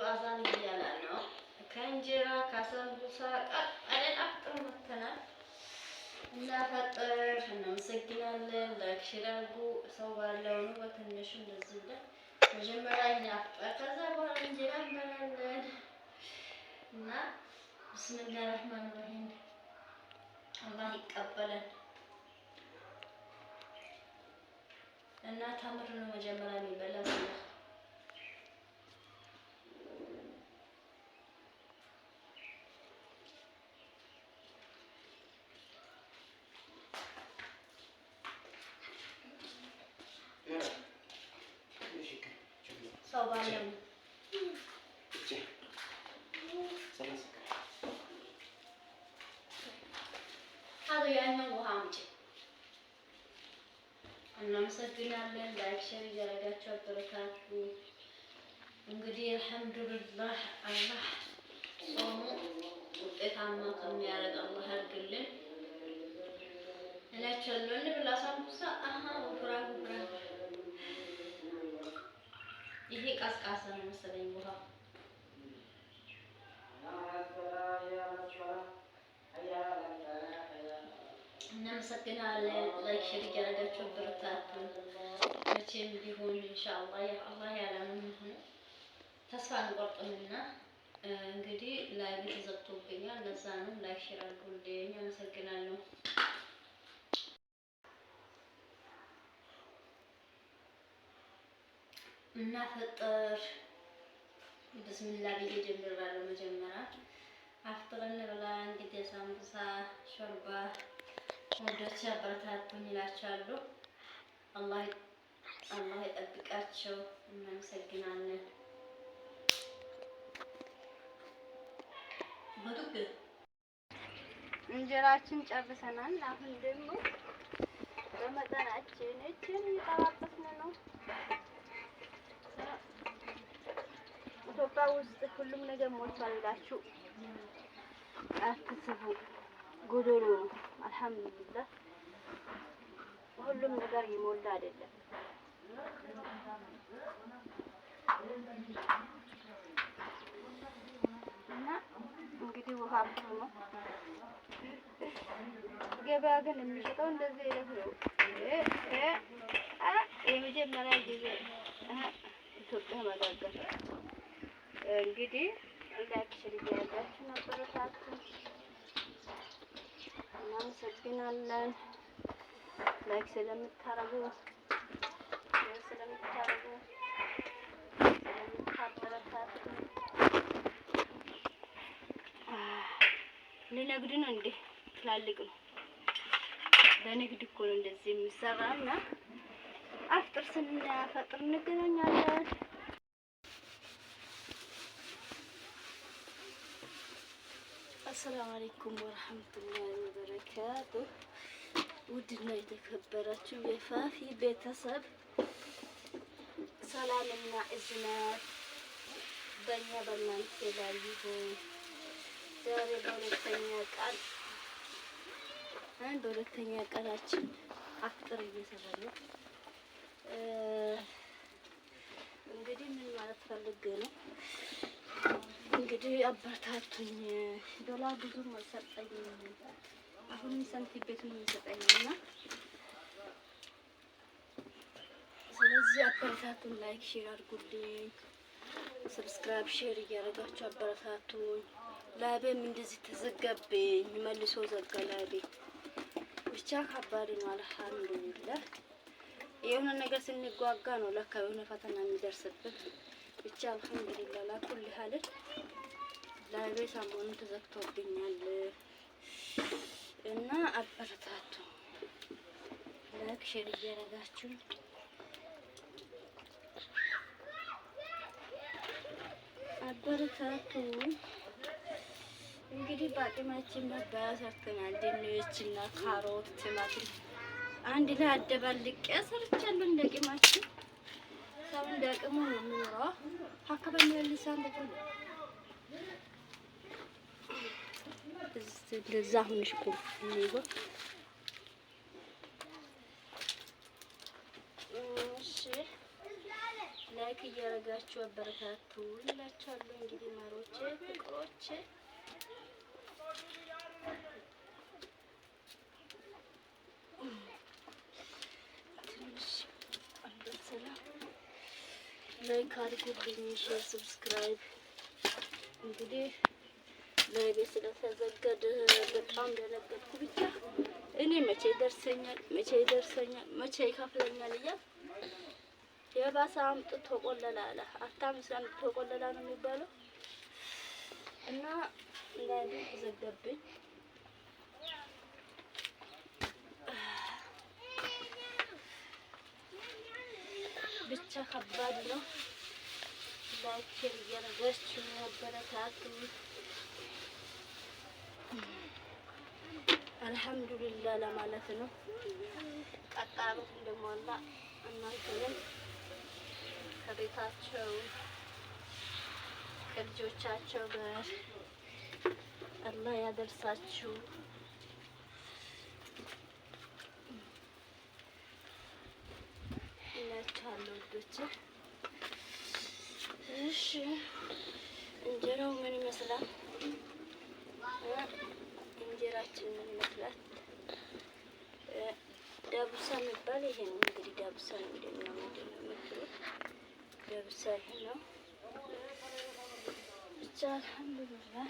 አዛን እያለ ነው። ከእንጀራ ከሰንቡሳ ቀጠለን አፍጥር መተናል እና ፈጥር እናመሰግናለን። Like share አድርጉ። ሰው ባለው ነው በትንሹ እንደዚህ ብለን መጀመሪያ እኛ አፍጠር፣ ከዛ በኋላ እንጀራ እንበላለን እና ብስሚላህ ረህማን ረሂም አላህ ይቀበለን። እና ተምር ነው መጀመሪያ የሚበላ። ሰው ባለው ያኛው ውሃ አምጪ። እናመሰግናለን። Like share እያደረጋችሁ አበረታቱ። እንግዲህ አልሐምዱሊላህ አላህ ጾሙ ውጤታማ ከሚያደርግ አላህ ያድርግልን እላችኋለሁ። እንብላ ሳምቡሳ። አሀ ወፍራም ወፍራም። ይሄ ቀዝቃዛ ነው መሰለኝ ውሃ። እናመሰግናለን። Like share እያደረጋችሁ አበረታቱ። መቼም ቢሆን ኢንሻአላህ አላህ ያለውን ሆነ ተስፋ አንቆርጥምና እንግዲህ live ተዘግቶብኛል። ለዛ ነው like share አድርጉልኝ። አመሰግናለሁ። እና ፈጠር ብስሚላ ብዬ ጀምራለሁ። መጀመሪያ አፍጥር እንብላ እንግዲህ ሳምቡሳ፣ ሾርባ ወዶች አበረታቱኝ እላቸዋለሁ። አላህ አላህ ይጠብቃቸው። እናመሰግናለን። በዱግ እንጀራችን ጨርሰናል። አሁን ደግሞ በመጠናችን እችን እየጠባበስን ነው። ኢትዮጵያ ውስጥ ሁሉም ነገር ሞልቷል ብላችሁ አትስቡ። ጎዶሎ ነው። አልሐምዱሊላህ ሁሉም ነገር የሞላ አይደለም። እና እንግዲህ ውሃ ብዙ ነው። ገበያ ግን የሚሸጠው እንደዚህ አይነት ነው። የመጀመሪያ ጊዜ ኢትዮጵያ መጋገር እንግዲህ like share እያደረጋችሁ አበረታቱን። እናመሰግናለን። Like ስለምታረጉ share ስለምታረጉ ስለምታበረታቱ። ለንግድ ነው እንዴ? ትላልቅ ነው። ለንግድ እኮ ነው እንደዚህ የሚሰራ እና አፍጥር ስናፈጥር እንገናኛለን። አሰላሙ አለይኩም ወረህመቱላሂ ወበረካቱ። ውድና የተከበራችሁ የፋፊ ቤተሰብ ሰላምና እዝነት በእኛ በእናንተ ላይ ይሁን። ዛሬ በሁለተኛ ቀናችን አፍጥር እየሰራን ነው። እንግዲህ ምን ማለት ፈልጌ ነው? እንግዲህ አበረታቱኝ። ዶላር ብዙም አልሰጠኝም። አሁንም ሳንቲም ቤት ነው የሚሰጠኝ እና ስለዚህ አበረታቱን። Like share አድርጉልኝ። Subscribe share እያደረጋችሁ አበረታቱኝ። Live ኤም እንደዚህ ተዘጋብኝ፣ መልሶ ዘጋ live ኤ። ብቻ ከባድ ነው። አልሐምዱሊላህ የሆነ ነገር ስንጓጋ ነው ለካ የሆነ ፈተና የሚደርስብን። ብቻ አልሐምዱሊላህ ላኩል ሀልን live ኤ ሰሞኑን ተዘግቶብኛል እና አበረታቱ። Like share እያደረጋችሁ አበረታቱ። እንግዲህ በአቅማችን መባያ ሰርተናል። ድንች እና ካሮት፣ ቲማቲም አንድ ላይ አደባልቄ ሰርቻለሁ። እንደ አቅማችን ሰው እንደ አቅሙ ነው የሚኖረው። አካባቢ መልሳን እንደዛ ሁንሽ ቁም እሺ። Like Like እያደረጋችሁ አበረታቱ እላችኋለሁ። እንግዲህ ማሮቼ ፍቅሮቼ ትንሽ አልበሰለም። Like አድርጉልኝ፣ share፣ subscribe። እንግዲህ live ኤ ስለተዘጋ በጣም ደነገጥኩ። ብቻ እኔ መቼ ይደርሰኛል፣ መቼ ይደርሰኛል፣ መቼ ይከፍለኛል እያል የባሰ አምጥቶ ቆለላ አለ። አታምስ አምጥቶ ቆለላ ነው የሚባለው። እና live ኤ ተዘጋብኝ። ብቻ ከባድ ነው። Like share እያደረጋችሁ አበረታቱ። አልሐምዱሊላህ ለማለት ነው። ቀጣይ ዓመትም ደግሞ አላህ እናንተንም ከቤታቸው ከልጆቻቸው ጋር አላህ ያደርሳችሁ። እላችኋለሁ ውዶቼ። እሺ እንጀራው ምን ይመስላል? እንጀራችን ምን ይመስላል? ዳቡሳ የሚባል ይሄ ነው እንግዲህ። ዳቡሳ ምንድን ነው ምንድን ነው የምትሉት? ዳቡሳ ይሄ ነው። ብቻ አልሐምዱሊላህ።